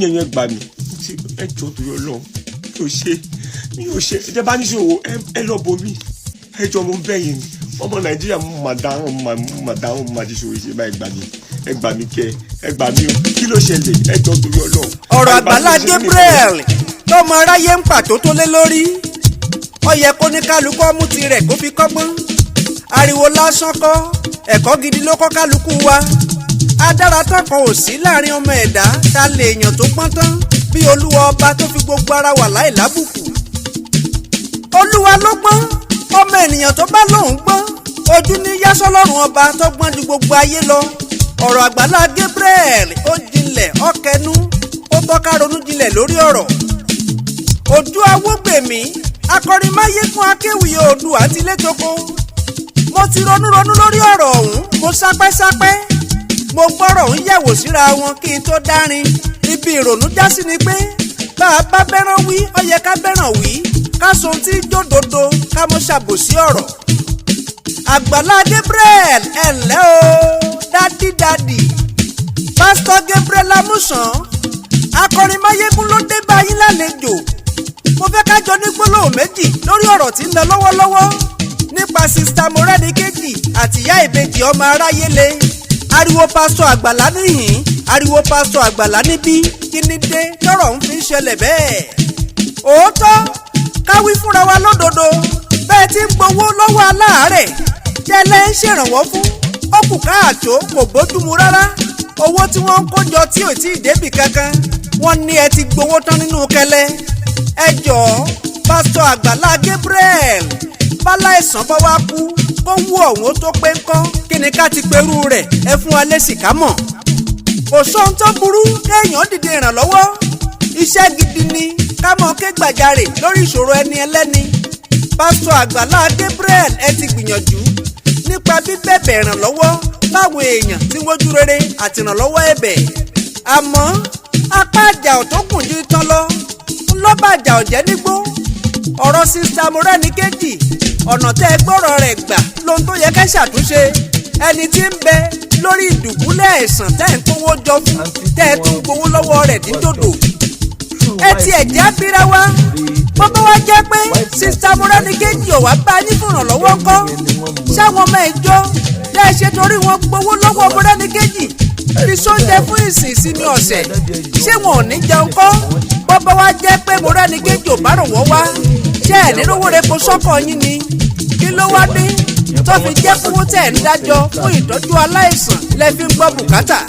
Àyìn ẹ̀yàn gbà mí. Ẹ jọ torí Ọlọ́run, mi ò ṣe, mi ò ṣe. Ẹ jẹ́ bá níṣòwò, ẹ lọ bomi. Ẹ jọ, mo bẹ̀ yín ni. Ọmọ Nàìjíríà, mo mà dáhùn, mo mà dáhùn, mo mà ti ṣòro ṣe báyìí. Gbà mí, ẹ gbà mí kẹ, ẹ gbà mí o. Kí ló ṣẹlẹ̀? Ẹ jọ torí Ọlọ́run. Ọ̀rọ̀ Àgbàlá Gabriel tọmọ aráyé ń pàtó tó lé lórí, ó yẹ kó ní kálukú ọmú tirẹ̀ kó fi kọ́gbọ́n. Ariwo lásán kọ́, ẹ̀kọ́ gidi ló kọ́ kálukú wa. Adára tán kan ò sí láàrin ọmọ ẹ̀dá. Ta lè èèyàn tó pọ́n tán bí Olúwa ọba tó fi gbogbo ara wà láì lábùkù? Olúwa ló gbọ́n. Ọmọ ènìyàn tó bá lóun gbọ́n, ojú ní yásọ́lọ́run ọba tó gbọ́n ju gbogbo ayé lọ. Ọ̀rọ̀ Àgbàlá Gabriel ó jinlẹ̀, ọkẹnu ó tọ́ka ronú jinlẹ̀ lórí ọ̀rọ̀. Ojú awógbèmí, akọrinmáyékún, akéwì Oòduà àti létoko. Mo ti ronú ronú lórí ọ̀rọ̀ ọ̀hún, mo sápẹ́sápẹ́, mo gbọ́rọ̀ ń yẹ̀wò síra wọn kí n tó dárin. Ibi ìrònú já sí ni pé bá a bá bẹ́ràn wí, ó yẹ ká bẹ́ràn wí, ká sọ ohun tí jódodo, ká mọ́ ṣàbòsí ọ̀rọ̀. Àgbàlá Gabriel, ẹ̀ ǹlẹ́ o, daddy daddy. Pásítọ̀ Gabriel Amusan, akọrin máyégún ló dé bá yín lálejò. Mo fẹ́ ká jọ ní gbólóhùn méjì lórí ọ̀rọ̀ tí ń lọ lọ́wọ́lọ́wọ́ nípa Sister Mọ́rẹ́níkejì àti ìyá ìbejì ọmọ aráyé le. Ariwo Pásítọ̀ Àgbàlá níhìn, ariwo Pásítọ̀ Àgbàlá níbí. Kí ni dé tọ́rọ̀ ń fi ń ṣẹlẹ̀ bẹ́ẹ̀? Òótọ́ káwí fúnra wa lódodo, bẹ́ẹ̀ tí ń gbowó lọ́wọ́ aláàárẹ̀ tẹ́lẹ̀ ń ṣèrànwọ́ fún, ó kù káàtó, kò bójúmu rárá. Owó tí wọ́n ń kó jọ tí ò tí ì débì kankan, wọ́n ní ẹ ti gbowó tán nínú kẹlẹ́. Ẹ jọ̀ọ́, Pásítọ̀ Àgbàlá Gabriel, báláìsàn bá wá kú kó wú ọ̀hún ó tó pé ńkọ́, kí ni ká ti perú rẹ̀? Ẹ fún wa lésì ká mọ̀. Kò sóhun tó burú kéèyàn dìde ìrànlọ́wọ́, iṣẹ́ gidi ni ká mọ̀ ké gbàjarè lórí ìṣòro ẹni ẹlẹ́ni. Pásítọ̀ Àgbàlá Gabriel, ẹ ti gbìyànjú nípa bíbẹ̀bẹ̀ ìrànlọ́wọ́ láwọn èèyàn tí wọ́n jú rere àti ìrànlọ́wọ́ ẹ̀bẹ̀, àmọ́ apá àjà ò tó kùn ju tán lọ ńlọ́bà àjà ọ̀jẹ́ nígbó. Ọ̀rọ̀ Sister Mọ́rẹ́níkejì, ọ̀nà tẹ́ ẹ gbọ́rọ̀ rẹ̀ gbà lóhun tó yẹ kẹ́ ṣàtúnṣe. Ẹni tí ń bẹ lórí ìdùbúlẹ̀ àìsàn tẹ́ ẹ̀ ń kówó jọ fún, tẹ́ ẹ tún gbowó lọ́wọ́ rẹ̀ dídòdò, ẹ tiẹ̀ jẹ́ abira wa. Bọ́bá wa jẹ́ pé Sister Mọ́rẹ́níkejì ò wá bá yín fún ìrànlọ́wọ́ ńkọ́? Ṣáwọn ọmọ ìjọ tẹ́ ẹ ṣe torí wọn gbowó lọ́wọ́ Mọ́rẹ́níkejì fi sóúnjẹ fún ìsìn ìsinmi ọ̀sẹ̀, ṣé wọn ò ní jẹun kọ́? Bọ́bá wa jẹ́ pé Mọ́rẹ́níkejì ò bá rò wọ́n wá, ṣé ẹ̀ nínú repo sọ́kọ̀ yín ni? Kí ló wá dé tó fi jẹ́ kówó tẹ̀ ń dájọ́ fún ìtọ́jú aláìsàn lẹ fi ń gbọ́ bùkátà?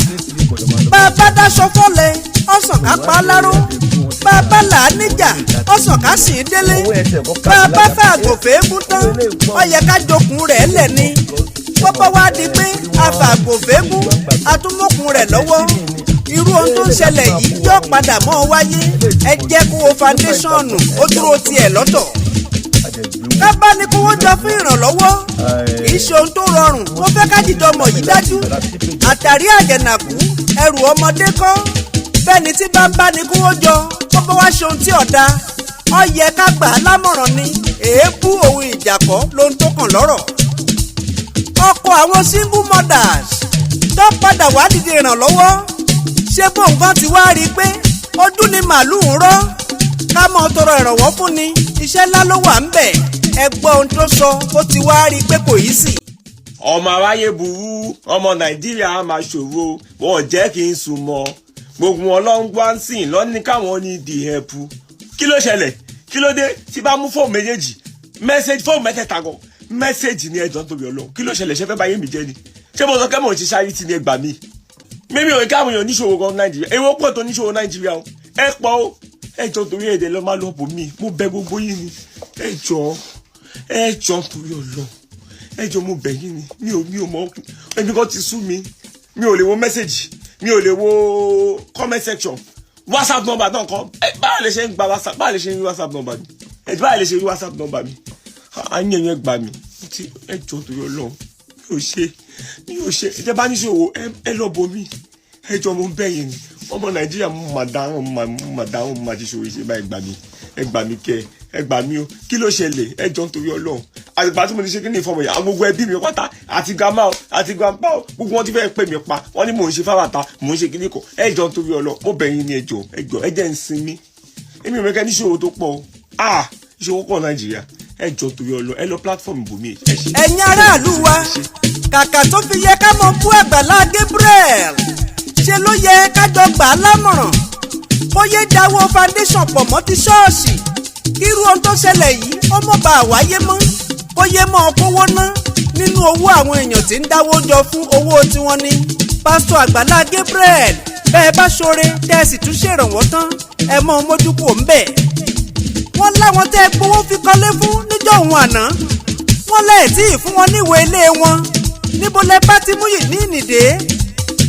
Bá a bá dáṣọ fọ́lẹ̀, ọ̀sán ká pa á láró. Bá a bá là á níjà, ọ̀sán ká sì í délé. Bá a bá fẹ́ àgòfé gún tán, ó yẹ ká jokùn rẹ̀ lẹ̀ ni. Bọ́bá wá di pé afàgòfé gún, atúmọ̀kùn rẹ̀ lọ́wọ́, irú ohun tó ń ṣẹlẹ̀ yìí yóò padà mọ́ ọ wáyé. Ẹ jẹ́ kó o foundation ó dúró tiẹ̀ lọ́tọ̀. Ká bá ní kówó jọ fún ìrànlọ́wọ́ kì í ṣe ohun tó rọrùn. Mo fẹ́ ká jìjọ mọ̀ yìí dájú, àtàrí àjẹnàkú ẹrù ọmọdé kọ́. Bẹ́ẹ̀ni tí bá ń bá ní kówó jọ, kó bá wá ṣe ohun tí ọ̀dà, ó yẹ ká gbà á lámọ̀ràn ni. Èébú òun ìjàkọ́ lóhun tó kàn lọ́rọ̀. Ọkọ̀ àwọn single mothers tó padà wá dìde ìrànlọ́wọ́, ṣé bó nǹkan ti wá rí i pé ojú ni màálùú ń rọ́? Ká mọ́ tọrọ ìrànwọ́ fún ni, iṣẹ́ ńlá ló wà ń bẹ̀. Ẹ gbọ́ ohun tó sọ, ó ti wá rí i pé kò yí sí. Ọmọ aráyé burú, ọmọ Nàìjíríà máa ṣòro, wọn ò jẹ́ kí n sùn mọ́. Gbogbo wọn ló ń gbá ń sìn lọ́ní káwọn ní di ẹ̀pù. Kí ló ṣẹlẹ̀? Kí ló dé tí bá mú fóònù méjèèjì, message, fóònù mẹ́tẹ̀ẹ̀ta gan message ní? Ẹjọ́ tóbi Ọlọ́run, kí ló ṣẹlẹ̀? Ṣe fẹ́ báyé mi jẹ́ ni? Ṣé mo sọ kẹ́ mò ń ṣe charity ní? Ẹgbàá mi, mímí ò káwọn èèyàn níṣòro gan Nàìjíríà. Èwo pọ̀ tó níṣòro Nàìjíríà o? Ẹ pọ̀ o. Ẹjọ́ torí èdè lọ́ máa lọ́pọ̀ mi, mo bẹ̀ gbogbo yín ni. Ẹjọ́, ẹjọ́ torí Ọlọ́run, ẹjọ́, mo bẹ̀ yín ni. Mi ò mọ, èmi kan ti sú mi. Mi ò lè wo message, mi ò lè wo comment section. WhatsApp number náà kan ẹ, báwo lè ṣe ń gba WhatsApp? Báwo lè ṣe ń rí WhatsApp number mi? Ẹ báwo lè ṣe rí WhatsApp number mi? Àyìn ẹ̀yẹn gbà mí. Ẹjọ́ torí Ọlọ́run, mi ò ṣe, mi ò ṣe. Ẹ jẹ́ bá níṣòwò, ẹ lọ bomi. Ẹjọ́, mo bẹ̀ yín ni. Ọmọ Nàìjíríà, mo mà dáhùn, mo mà dáhùn, mo mà ti ṣòro ṣe báyìí. Gbà mí, ẹ gbà mí kẹ, ẹ gbà mí o. Kí ló ṣẹlẹ̀? Ẹjọ́ nítorí Ọlọ́run. Àtìgbà tí mo ti ṣe kí ní ìfọmọ yà, gbogbo ẹbí mi pátá, àti grandma o, àti grandpa o, gbogbo wọn ti fẹ́ pè mí pa. Wọ́n ní mò ń ṣe fáwàtà, mò ń ṣe kíní kan. Ẹ jọ̀ọ́, nítorí ọlọ, mo bẹ̀ yín ní, ẹ jọ̀ọ́, ẹ jọ̀ọ́, ẹ jẹ́ ń sinmi. Èmi ò mẹ́kẹ́ níṣòro tó pọ̀ o. Ah, ìṣòro pọ̀ Nàìjíríà. Ẹ jọ̀ọ́, torí ọlọ, ẹ lọ platform bòmí, ẹ ṣe. Ẹ̀yin aráàlú wa, kàkà tó fi yẹ ká mọ bú Àgbàlá Gabriel, ṣe ló yẹ ká jọ gbà á lámọ̀ràn kó yé dáwọ́ foundation pọ̀ mọ́ ti ṣọ́ọ̀ṣì, kírú ohun tó ṣẹlẹ̀ yìí ó mọ̀ bá a wáyé mọ́, kó yé mọ́ kówó ná nínú owó àwọn èèyàn tí ń dáwó jọ fún owó tiwọn ní. Pásítọ̀ Àgbàlá Gabriel, bẹ́ẹ̀ bá ṣoore tẹ́ ẹ sì tún ṣèrànwọ́ tán, ẹ mọ́ mójúkò ń bẹ̀. Wọ́n láwọn tẹ́ ẹ gbowó fi kọ́lé fún níjọ́ òun àná, wọ́n lẹ́ẹ̀ tí ì fún wọn níwèé ilé wọn. Níbo lẹ bá ti mú yìí ní ìnìdé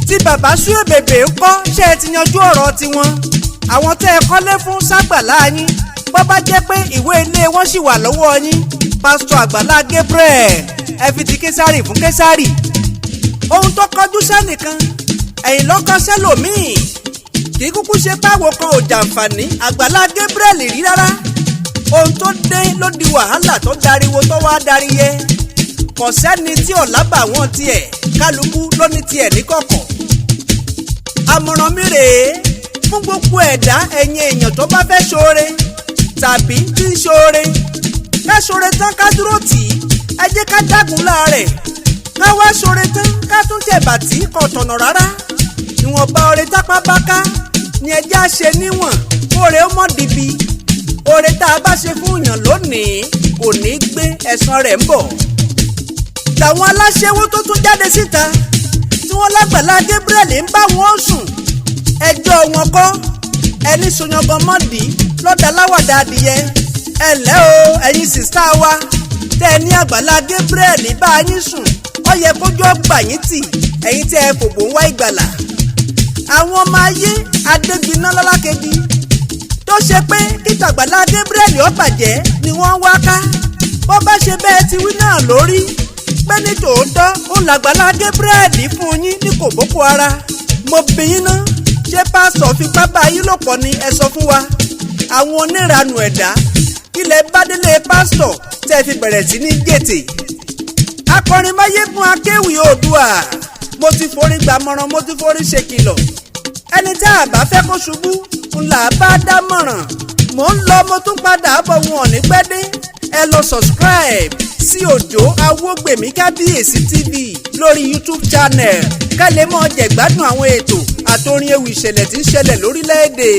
tí bàbá Suebebe ń kọ́? Ṣé ẹ ti yanjú ọ̀rọ̀ tiwọn? Àwọn tẹ́ ẹ kọ́lé fún ságbàlá yín, bó bá jẹ́ pé ìwé ilé wọn sì wà lọ́wọ́ yín, Pásítọ̀ Àgbàlá Gabriel, ẹ fi ti Késàrì fún Késàrì. Ohun tó kọjú sẹ́nìkan, ẹ̀yìn lọ́kọ sẹ́lòmíì. Kì í kúkú ṣe báwo kan ò jàǹfààní Àgbàlá Gabriel rí rárá. Ohun tó dé ló di wàhálà tó dariwo tó wá daríyẹ. Kò sẹ́ni tí ọ̀la bà wọ́n tiẹ̀, kálukú ló ní tiẹ̀ níkọ̀kọ̀. Àmọ̀ràn mi rèé fún gbogbo ẹ̀dá, ẹ̀yin èèyàn tó bá fẹ́ ṣoore tàbí tí ń ṣoore, ká ṣoore tán, ká dúró tì í. Ẹ jẹ́ ká dágun láàrẹ̀, ká wá ṣoore tán, ká tún tẹ̀bà tí kò tọ̀nà rárá. Ìwọ̀nba oore tápá bá ká ni ẹ jẹ́ á ṣe níwọ̀n, kóore ó mọ̀ dìbì. Oore tá a bá ṣe fún yàn lónìí kò ní gbé, ẹ̀san rẹ̀ ń bọ̀. Tàwọn aláṣẹwó tó tún jáde síta tí wọ́n lágbàlá Gabriel ń bá wọn sùn, ẹjọ́ wọn kọ́. Ẹni soyangan mọ́dì lọ́dà láwàdà adìyẹ. Ẹ ǹlẹ́ o, ẹ̀yin sister wa tẹ́ ẹ ní Àgbàlá Gabriel bá yín sùn, ó yẹ kójú ọgbà yín tì, ẹ̀yin tẹ́ ẹ fòbò ń wá ìgbàlà. Àwọn ọmọ ayé adégbìnà lọ́lákejì tó ṣe pé kí tàgbàlá Gabriel ó bàjẹ́ ni wọ́n wá ká. Bó bá ṣe bẹ́ẹ̀ ti wí náà lórí pé ní tòótọ́ ó làgbàlá Gabriel fún yín ní kòbókò ara, mo bí yín ná, ṣé pásítọ̀ fipá bá yín lò pọ̀ ni? Ẹ sọ fún wa. Àwọn oníranù ẹ̀dá, kílẹ̀ bá délé pásítọ̀ tẹ́ fi bẹ̀rẹ̀ sí ní gètè? Akọrin máyégún, akéwì oòdùà, mo ti forí gbàmọ̀ràn, mo ti forí ṣèkìlọ̀. Ẹni tá a bá fẹ́ kó ṣubú ńlá bá dámọ̀ràn. Mò ń lọ, mo tún padà bọ̀, wọn ò ní pẹ́ dé. Ẹ lọ subscribe sí Òjó Awógbèmí Kábíyèsí TV lórí YouTube channel, ká lè mọ̀ jẹ̀gbádùn àwọn ètò àtorin ewì, ìṣẹ̀lẹ̀ tí ń ṣẹlẹ̀ lórílẹ̀‐èdè.